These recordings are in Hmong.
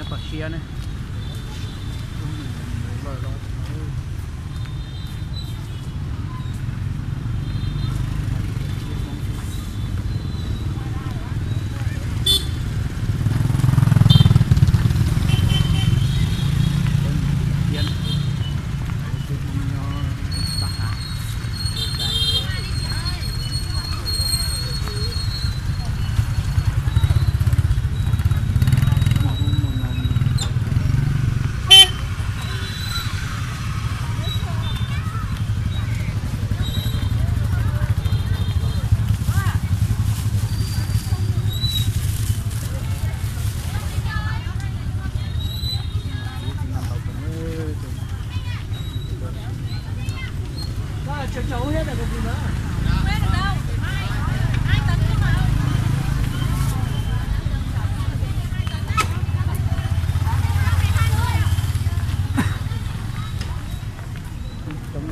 Toj siab ne. Coob coob, coob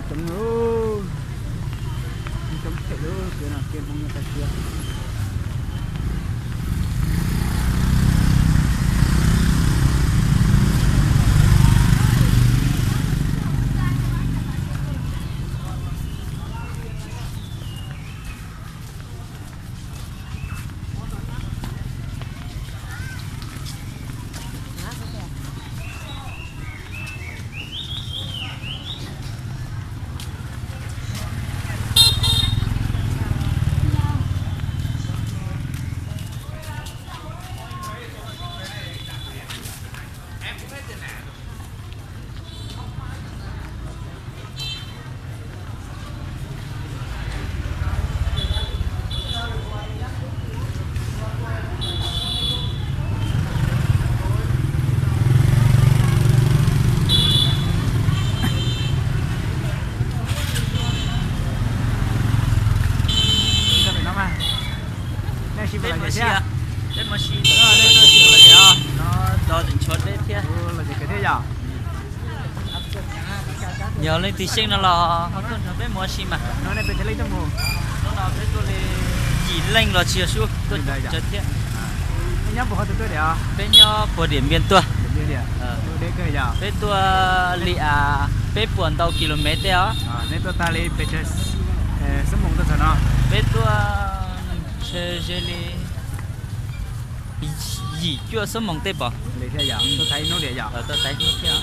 phem lub kev no, kev Hmoob nyob tag siab. Nej sib pab los thiab? Peb mus sib, peb mus sib los thiab. Los tseem tshuav deb thiab. Yog leej twg xyeej no los ho tuaj nrog peb mus ua si mas. Hnub no peb tuaj li yim leej los tsis yog sub tuaj tsawg thiab. Peb nyob puag Diam Npias tuaj. Peb tuaj li peb puas ntau kilomev tej os. Nej tuaj tag li pes tsawg xuab moos tuaj txog no? Peb tuaj ntshe ze li yim cuaj xuab moos tej pom. Li thiab yog tuaj tag ib hnub li yog. Tuaj tag ib hnub thiab.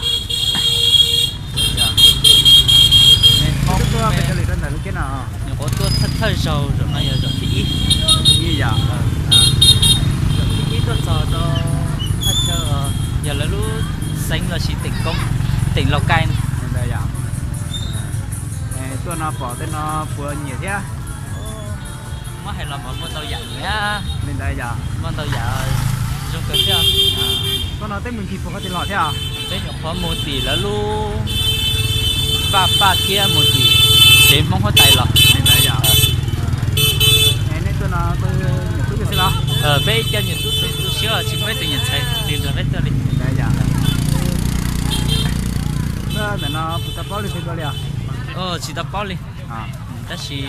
Tuaj pes tsawg li rau ntawm lub kiab no? Nyuam qhuav tuaj thawj zaug, zaum no yog zaum thib ib. Zaum thib ib yog. Zaum thib ib tuaj txog rau thaj chaw, yog lawv lub xeev los sis teem Koob, teem Lauj Kaij. Li ntawd yog. Tuaj no pom tej no puas nyiam thiab? Muab hais los mas muaj ntau yam nyiam. Li ntawd yog. Muaj ntau yam zoo kawg thiab. Tuaj no tej mus ncig puas qhov twg los thiab? Peb nyuam qhuav mus tim lawv lub Vaj Paj thiab mus tim tsev Hmoob huab tais los. Li ntawd yog. Nej tuaj no nyuam tub tub xwb los? Peb coj nyuam tub xwb, tu siab tsis muaj ib tug niam ntxhais twg nrog peb tuaj li. Li ntawd yog. Ntawm no puas tau paub leej twg dua li os? Tsis tau paub li. Tab sis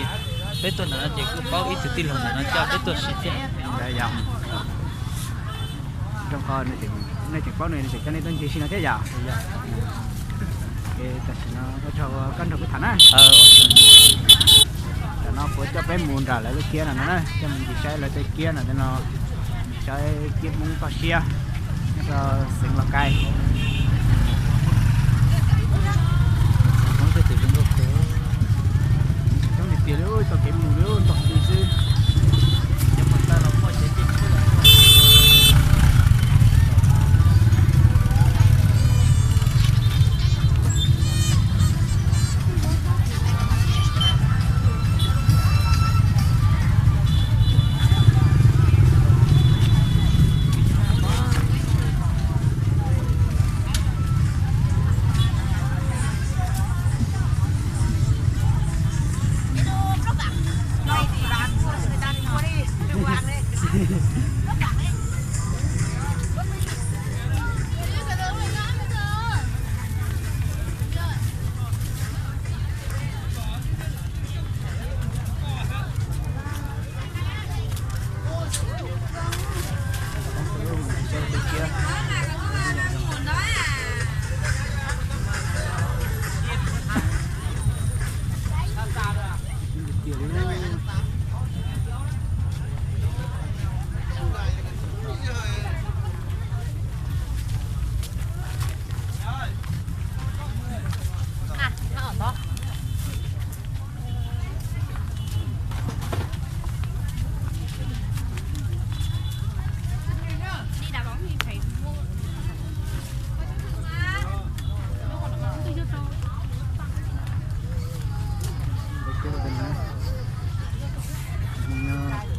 peb tuaj ntawm no ces kuj paub ib tug tij laug ntawm no coj peb tuaj si thiab. Ntawd yog. Zoo qhov nej tseem paub nws, nws tseem coj nej tuaj ncig si no thiab yom. Tam sim no ua tsaug koj nrog kuv tham na. Tam no puas coj peb mus nram lawv lub kiab no na, coj mus ncig saib lawv tej kiab no, tej no saib kiab Hmoob toj siab nyob rau xeev Lauj Kaij. Hmoob tej tus zoo nkauj kawg. Coob tiag tiag li, tau kev mus li ntau li xwb. Cov mus tau los muaj cov cej tsheb los.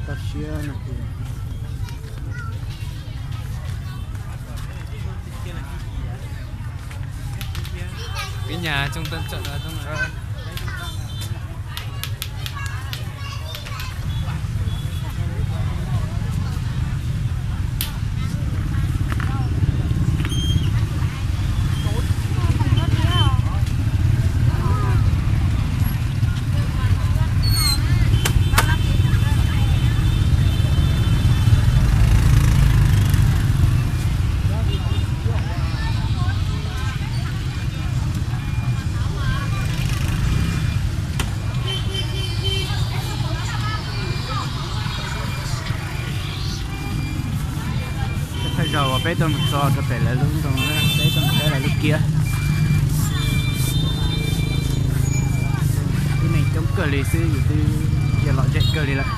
Toj siab no ces peb nyas tsooj tawm tsawm no tsooj no. Thawj zaug uas peb tuaj mus txog rau pem lawv lub nroog, peb tuaj mus saib lawv lub kiab. Lub neej coob kawg li xwb, yus twb cia lom zem kawg li lawm.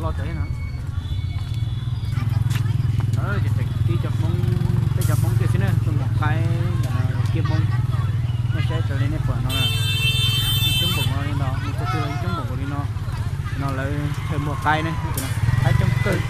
Loj tau no. Ces tseem tib cov Hmoob, peb cov Hmoob kiag xwb na, tuaj mus qaib ntawm no kiab Hmoob. Nej saib raws li nej pom no, coob npaum no li no, mus txog twg los coob npaum li no. No lawv chaw muag qaib ne, qaib coob kawg.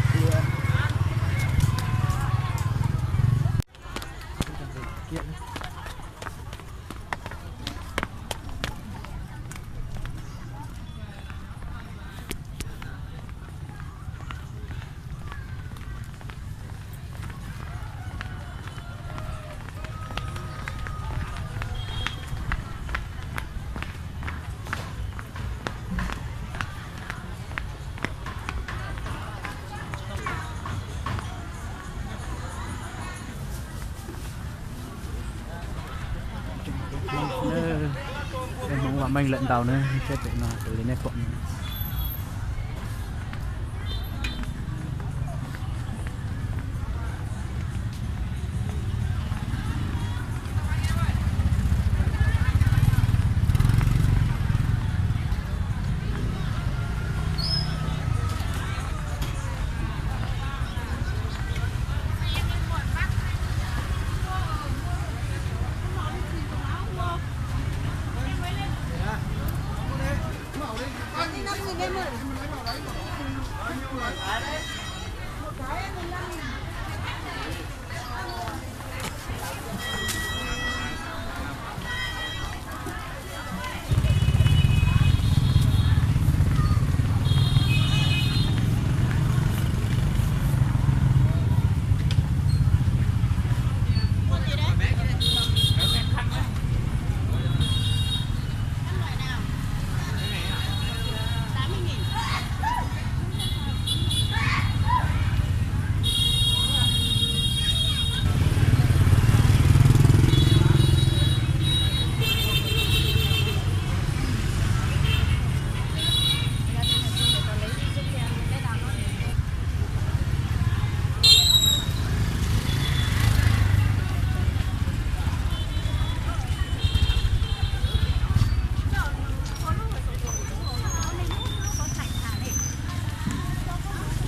Peb Hmoob vam meej lawm ntau na, saib pem no raws li nej pom no.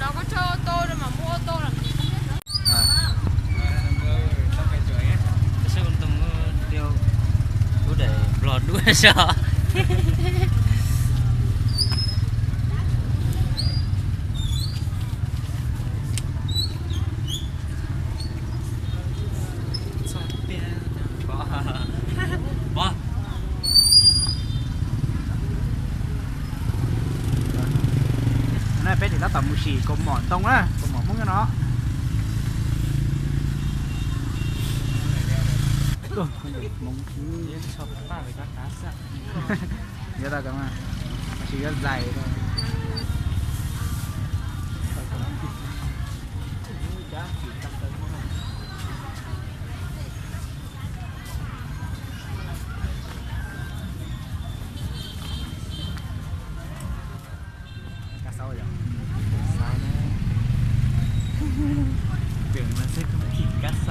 Tab sis ua ntoo lub daim Nplog duab zog. No peb tseem tab tom mus sim kaus mom ntoo na, kaus mom Hmoob nyob no. Yuav tau, tsis yuav zais.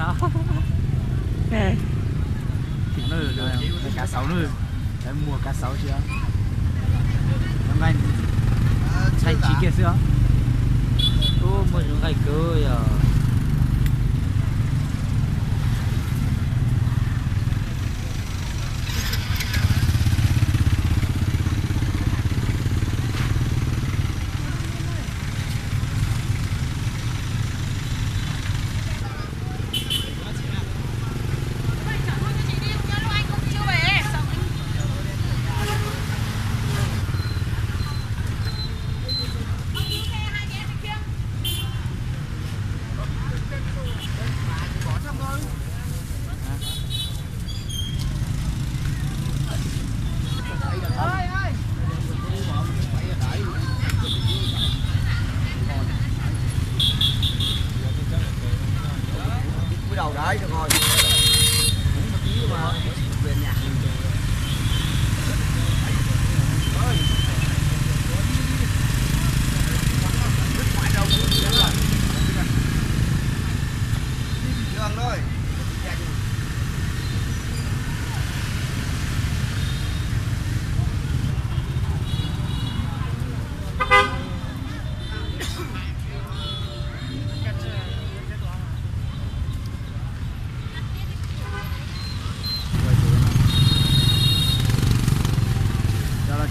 Kav xauv na, lawv muag kav xauv si, nqaij tsis kiag xwb os. Ub, muaj zoo nqaij kawg yog.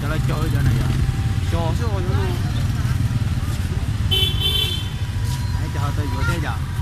Cov lawv cog cov na yog, cog xwb, cov ho tau yuav thiab yom.